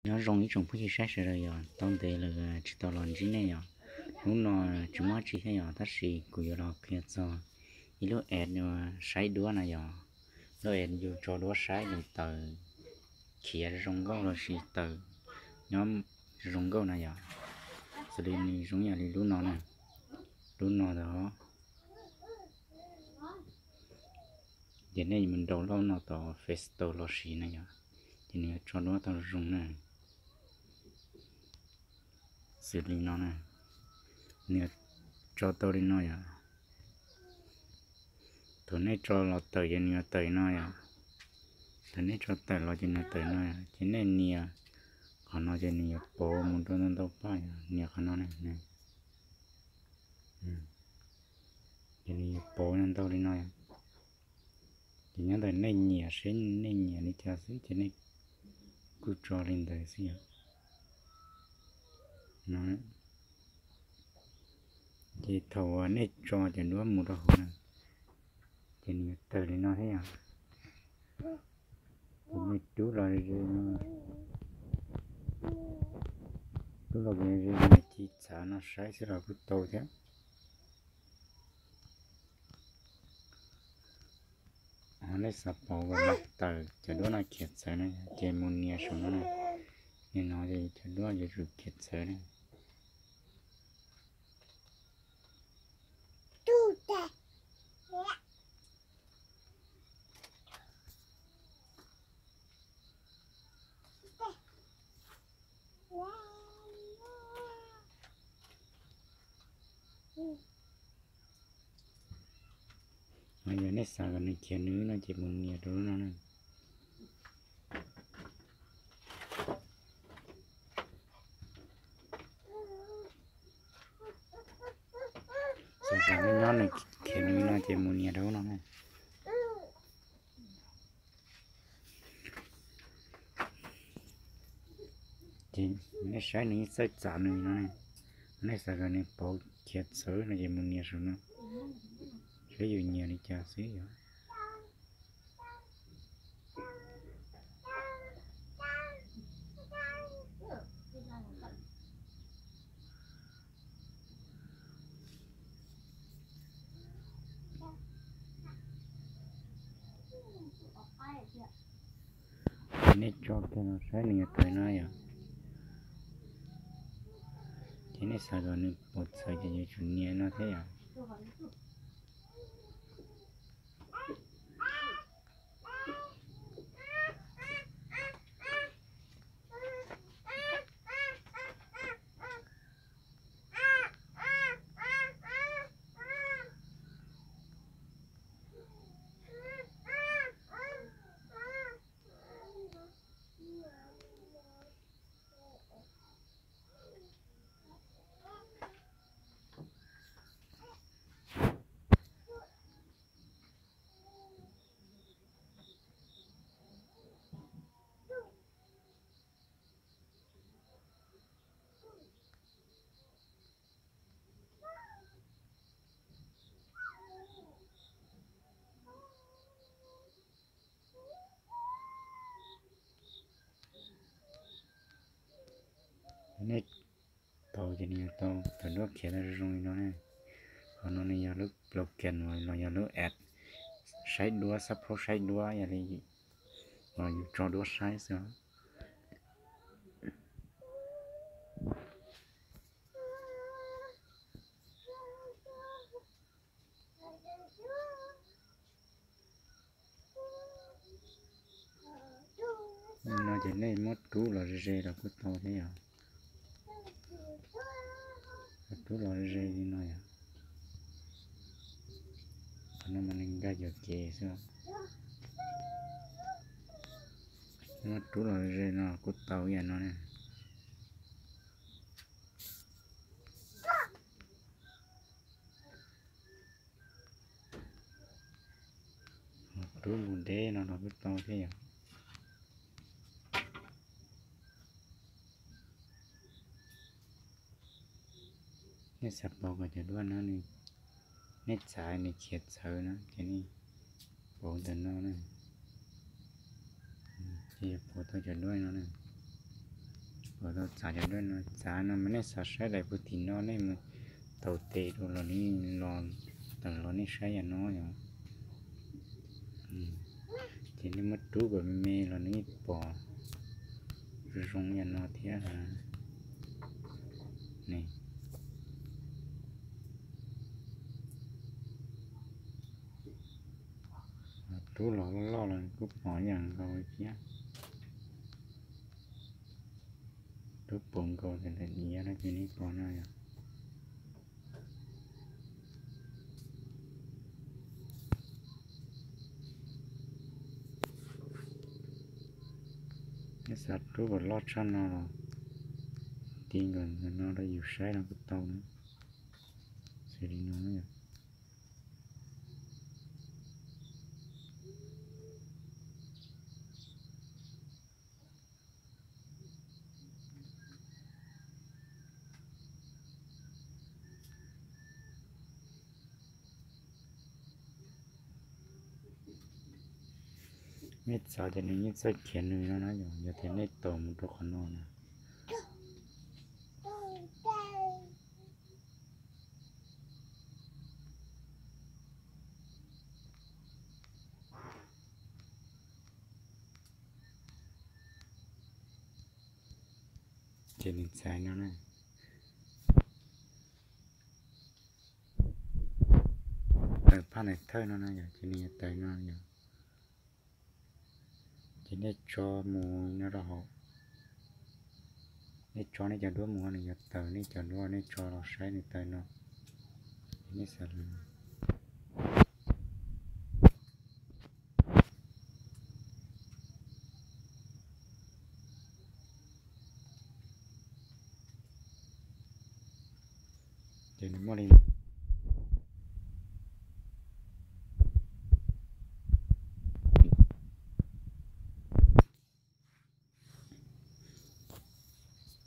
Nyob zoo ib tsoom phooj ywg saib sawv daws yom, tau ntev lawm tsis tau los ntsib nej yom. Hnub no tsis muaj dab tsi thiab yom, tab sis kuv yuav los qhia txog ib lub app uas saib duab na yom. Lub app yus tso duab saib yus tawm khiav zoo nkauj los sis tawm nyob zoo nkauj na yom. Xws li nws zoo yam li lub no na, lub no ntag. Ces nej mus download no tom Play Store los sis na yom, ces nws yuav tso duab tau zoo na. Xws li no na, nws yuav tso tau li no yom. Thaum nej tso los tawm ces nws yuav tawm no yom. Thaum nej tso tawm los ces nws tawm no yom, ces nej nias qhov no ces nws yuav pauv mus rau ntau ntau paj yom, nias qhov no na. Ces nws yuav pauv ntau li no yom. Ces nyob ntawm nej nyiam seb nej nyiam li cas xwb ces nej kuj tso li ntawd xwb yom. Ces thaum uas nej tso cov duab mus rau hauv na, ces nws yuav tawm li no thiab yom. Ces nej rub los ze no, rub los ze no ci txav no saib xwb los kuj tau thiab. Ho nej xav pauv kom nws tawm cov duab no khiav txawv na, ces mus nias saum no na. Nim no ces cov duab yuav tsum khiav txawv na. Yog nej xav kom nws khiav nws no ces mus nias rau lub no na. Xav kom nws nyob nws khiav nws no ces mus nias rau lub no na. Ces nej saib nws yeej txawj txav nws no ne. Nej xav kom nws pauv khiav txawv no ces mus nias saum no, saib yus nyiam li cas xwb yom. Ces nej tso kiag los saib nws yuav tawm no yom. Ces nej xav kom nws pauv txawv ces yuav tsum nias no thiab yom. Nej pauv ces nws yuav tau cov duab khiav tau zoo zoo li no ne. Qhov no nws yog lub program los yog lub app saib duab, xab phob saib duab, yog li yus tso duab saib xwb. No ces nej muab rub los ze los kuj tau thiab yom. Rub los ze li no yom. Qhov no mas nws nkag yuam kev xwb. Muab rub los ze no kuj tau ib yam no ne. Rub mus deb no los kuj tau thiab yom. Nej xav pauv kom cov duab no nws, nej xav nws khiav txawv no ces nej pauv ntawm no na. Ces yog pauv tau cov duab no na. Pom tau txav cov duab no, txav no mas nej xav saib daim puag tim no nej mus taus tes rau los nej los tawm los nej saib yam no yom. Ces nej muab rub kom me me los nej pom zoo yam no thiab. Rub los loj loj los kuj pom yam nkaus thiab. Rub puv nkaus ces lam diav no ces nej pom no yom. Nej xav rub kom loj tshaj no los ti nkaus no rau yus saib no kuj tau na. Xws li no na yom. Nej txav ces nws yeej txawj khiav nws no na yom, yog tias nej taus mus rau qhov no na. Ces nws txav no na. Tawm phaj ntawm thawj no na yom, ces nws yuav tawm no yom. Ces nej tso mus no rau hauv, nej tso nej cov duab mus nws yuav tawm, nej cov duab nej tso los saib nws tawm no. Nej xav ces nws muaj li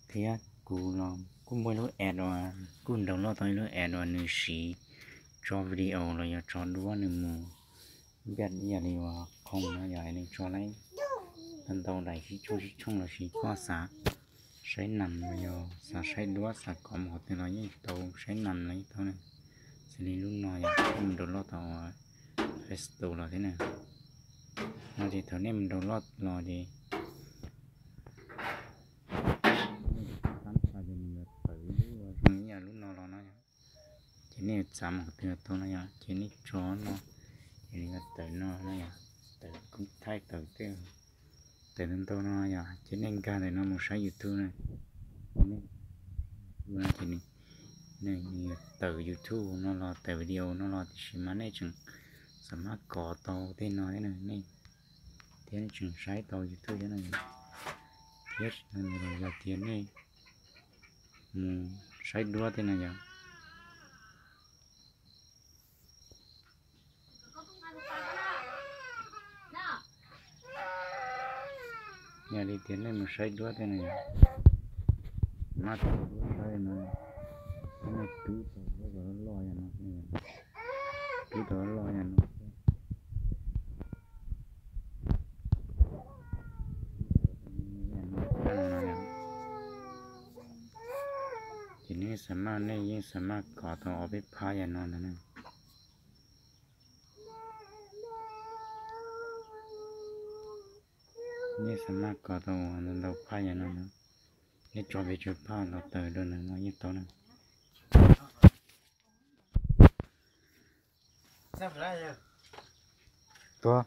thiab kuv los kuj muaj ib lub app uas kuj download tau ib lub app uas nws siv tso video los yog tso duab nws mus npiaj ib yam li uas qhoo no yog nws tso lawm ntau daim sib tshooj sib tshooj los sis koj xav saib nas los yog xav saib duab xav kov mus qhov twg los yeej tau, saib nas los yeej tau na. Xws li lub no yog kuj mus download tau Play Store los thiab na. No ces thaum nej mus download los ces tab sis nws yuav tawm zoo ib yam lub no los no yom. Ces nej yuav txav mus qhov twg los tau no yom, ces nej tso no, ces nws yuav tawm no no yom, tawm koob thaij tawm tej, tawm ntau ntau no yom, ces nej nkag ntawm no mus saib YouTube na. Ces nws, nws yuav tawm YouTube no los tawm video no los tiam sis mas nej tseem xam maj kov tau tej no thiab na, nej thiab nej tseem saib tau YouTube thiab na. Thiab yog tias nej mus saib duab tej no yom. Yog li tias nej mus saib duab tej no yom, maj tau duab saib no, nej rub tau duab kom loj yam no, rub tau loj yam no. Ces nej xam maj, nej yeej xam maj kov tau ob peb phab yam no ntag na. Nej xam maj kov tau ntau ntau phab yam no na. Nej tso pes tsawg phab los tawm rau ntawm no yeej tau na. Tuab,